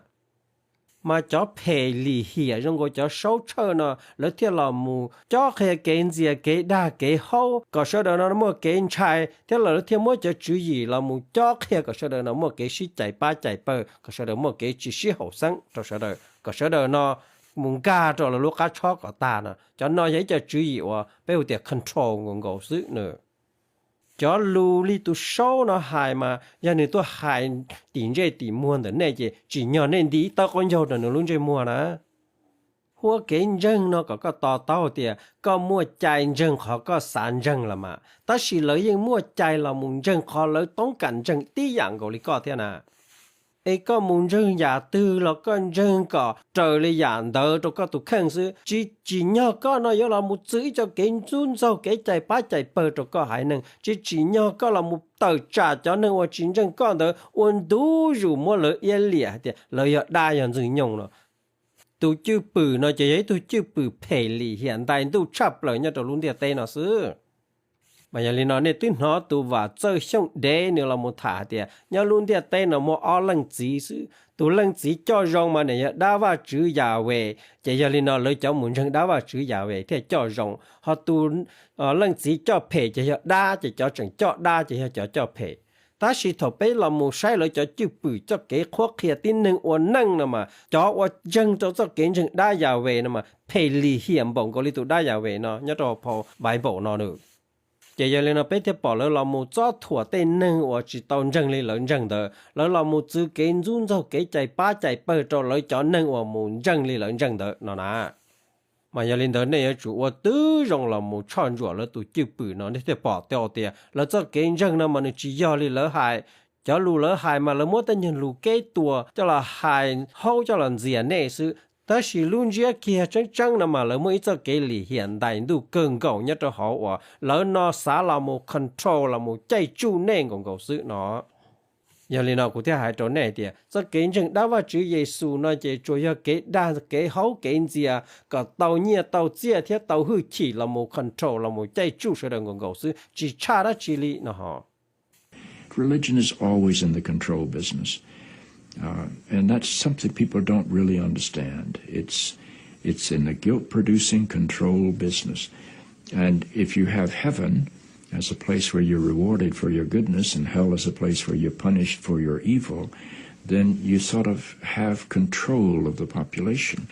Mas cov phem lim hiam zoo nkaus cov saub tshawj no lawv thiaj los mus cob qhia kev ntxias, kev dag, kev haub kom sawv daws no muaj kev ntshai, thiab lawv thiaj muab cov tswv yim los mus cob qhia kom sawv daws no muaj kev sib cais pab cais pawg, kom sawv daws muaj kev tsis sib haum xeeb rau sawv daws, kom sawv daws no mus nkag rau lawv lub qab tshob kom tag no. Cov no yog ib co tswv yim uas peb hu tias control nkaus nkaus xwb na. Cov lus li tus saub no hais mas yog nws tuaj hais tim ntsej tim muag ntawm nej ces tsim nyog nej nti ib tawb qaub ncaug rau nws lub ntsej muag na. Huab kev ntseeg no kom koj to taub tias koj muaj cai ntseeg qhov koj xav ntseeg los mas, tab sis lawv yeej muaj cai los mus ntseeg qhov lawv toob kam ntseeg tib yam nkaus li koj thiab na. Es koj mus ntseeg yam twg los koj ntseeg kom raws li yam ntawd rau koj tus kheej xwb, tsis tsim nyog koj no yuav los mus txwv ib co kev ntxub ntxaug kev cais pab cais pawg rau koj haiv neeg, tsis tsim nyog koj los mus tawm tsam cov neeg uas tsis ntseeg koj ntawd ua ntu zus muab lawv iab liam hais tias lawv yog dab yog ntxwg nyoog no. Tus cwj pwm no ces yog ib tug cwj pwm phem lim hiam ntais ntuj tshaj plaws nyob rau lub ntiaj teb no xwb. Mas yog li no nej twb hnov tus Vam Txawj Xyooj Dev nws los mus tham hais tias nyob lub ntiaj teb no muaj ob leej txiv xwb. Tus leej txiv coj zoo mas nws yog dab Vajtswv Yahweh, ces yog li no lawv cov mus ntseeg dab Vajtswv Yahweh thiaj coj zoo. Ho tus leej txiv coj phem ces yog dab, ces cov tseem coj dab ces yog cov coj phem. Tab sis thaum peb los mus saib lawv cov cwj pwm txoj kev qhuab qhia tib neeg ua neej no mas cov uas ntseeg rau txoj kev ntseeg dab Yahweh no mas phem lim hiam npaum nkaus li tus dab Yahweh no nyob rau phau Bible no na. Ces yog li no peb thiaj pom lawv los mus txob thuam tej neeg uas tsis tau ntseeg li lawv ntseeg ntawd, lawv los mus txwv kev ntxub ntxaug kev cais pab cais pawg rau lawv cov neeg uas mus ntseeg li lawv ntseeg ntawd no na. Mas yog li ntawd nej yuav tsum ua tib zoo los mus tshoj ntsuam lawv tus cwj pwm no nej thiaj pom tau tias lawv txoj kev ntseeg no mas nws tsis yog li lawv hais. Cov lus lawv hais mas lawv muab tej nyuag lus keb tuas coj los hais haub coj los ntxias nej xwb, tab sis lub ntsiab kiag tseeb tseeb no mas lawv muaj ib txoj kev lim hiam ntais ntuj kawg nkaus nyob rau hauv uas lawv no xav los mus control los mus caij tsuj nej nkaus nkaus xwb no. Yog li no kuv thiaj hais rau nej tias txoj kev ntseeg dab Vajtswv Yexus no ces tsuas yog kev dag kev haub kev ntxias kom tau nyiaj tau txiaj thiab tau hwj chim los mus control los mus caij tsuj sawv daws nkaus nkaus xwb, tsis tshaj dab tsi li no ho. Religion is always in the control business. Uh, and that's something people don't really understand. It's, it's in the guilt producing control business. And if you have heaven as a place where you're rewarded for your goodness and hell as a place where you're punished for your evil, then you sort of have control of the population.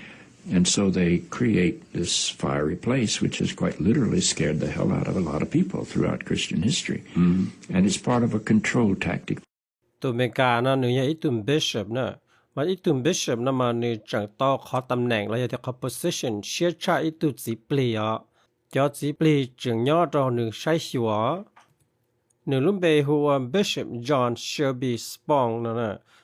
And so they create this fiery place, which has quite literally scared the hell out of a lot of people throughout Christian history. And it's part of a control tactic. Tus Meskas no nws yog ib tug bishop na, mas ib tug bishop no mas nws tseem tau qhov tam neem los yog tias qhov position siab tshaj ib tug txiv plig os. Cov txiv plig tseem nyob rau nws saib xyuas. Nws lub npe hu ua Bishop John Shelby Spong no,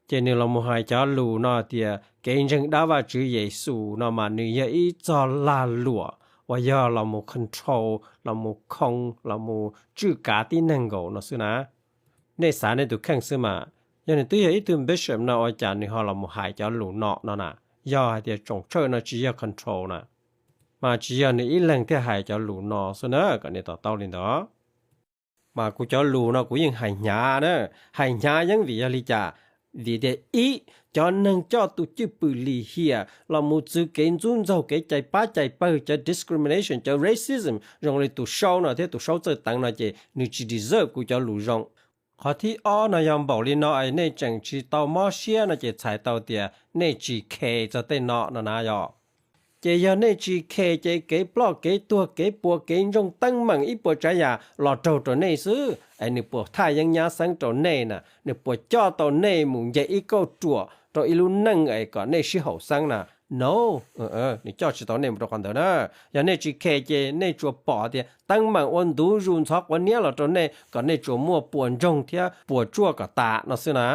ces nws los mus hais cov lus no tias kev ntseeg dab Vajtswv Yexus no mas nws yog ib txog lag luam uas yog los mus control, los mus khoo, los mus tswj kav tib neeg nkaus no xwb na. Nej xav nej tus kheej xwb mas, yog nws twb yog ib tug bishop no ua cas nws ho los mus hais cov lus no no na? Yog hais tias tsoom tshawj no tsis yog control na, mas tsis yog nws ib leeg thiaj hais cov lus no xwb na, kom nej to taub li ntawd. Mas kuv cov lus no kuv yeej hais hnyav na, hais hnyav yeeb vim yog li cas? Vim tias ib, cov neeg coj tus cwj pwm lim hiam los mus txwv kev ntxub ntxaug kev cais pab cais pawg, cov discrimination, cov racism zoo li tus saub no thiab tus saub txawj teev no ces nws tsis deserve kuv cov lus zoo. Qhov thib ob no yog npaum li no es nej tseem tsis tau mob siab no ces txhais tau tias nej tsis khe txog tej no no na yog. Ces yog nej tsis khe ces kev ploj kev tuag kev puas kev ntsoog teeb meem ib puas tsav yam los raug rau nej xwb es nws puas thaj yeeb nyab xeeb rau nej na? Nws puas coj tau nej mus nce ib kauj ruam rau ib lub neej es kom nej sib haum xeeb na? No, nws coj tsis tau nej mus rau qhov ntawd na. Yog nej tsis khe ces nej tsuas pom tias teeb meem ua ntu zus ntxhov quav niab los rau nej kom nej tsuas muaj puas ntsoog thiab puas tsuaj kom tas no xwb na.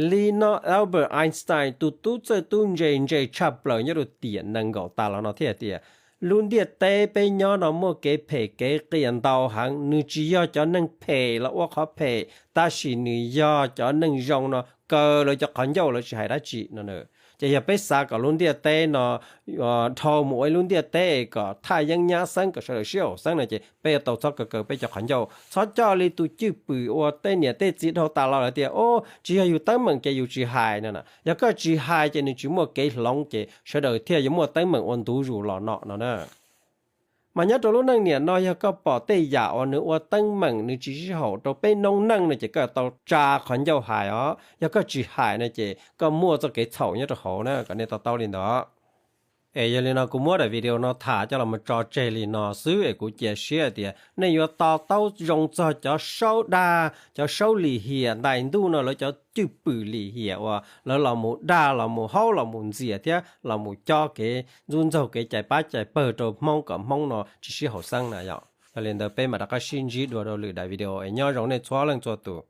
Li no Albert Einstein tus tub txawj tub ntse ntse tshaj plaws nyob rau tiam nees nkaum tas los no thiaj tias, lub ntiaj teb peb nyob no muaj kev phem kev qias ntau heev, nws tsis yog cov neeg phem los ua qhov phem, tab sis nws yog cov neeg zoo no kaw lawv cov qhov ncauj lawv tsis hais dab tsi no na. Ces yog peb xav kom lub ntiaj teb no dhau mus ua ib lub ntiaj teb kom thaj yeeb nyab xeeb, kom sawv daws sib haum xeeb no ces peb yuav tau txhob kaw kaw peb cov qhov ncauj, txhob coj li tus cwj pwm uas tej niam tej txiv dhau tas los lawm tias, o, tsis yog yus teeb meem ces yus tsis hais no na. Yog koj tsis hais ces nws tsis muaj kev hloov ces sawv daws thiaj yuav muaj teeb meem ua ntu zus los no no na. Mas nyob rau lub neej niam no yog koj pom tej yam uas nws ua teeb meem nws tsis sib haum rau peb noob neej no ces koj tau tsa qhov ncauj hais os. Yog koj tsis hais no ces koj muaj txoj kev txhaum nyob rau hauv na, kom nej to taub li ntawd. Es yog li no kuv muab daim video no tham coj los tso tseg li no xwb es kuv cia siab tias nej yuav to taub zoo txog cov saub dag, cov saub lim hiam ntais ntuj no lawv cov cwj pwm lim hiam uas lawv los mus dag, los mus haub, los mus ntxias thiab los mus cob kev ntxub ntxaug kev cais pab cais pawg rau Hmoob kom Hmoob no tsis sib haum xeeb na yom. Yog li ntawd peb mam rov qab sib ntsib dua rau lwm daim video es nyob zoo nej txhua leej txhua tus.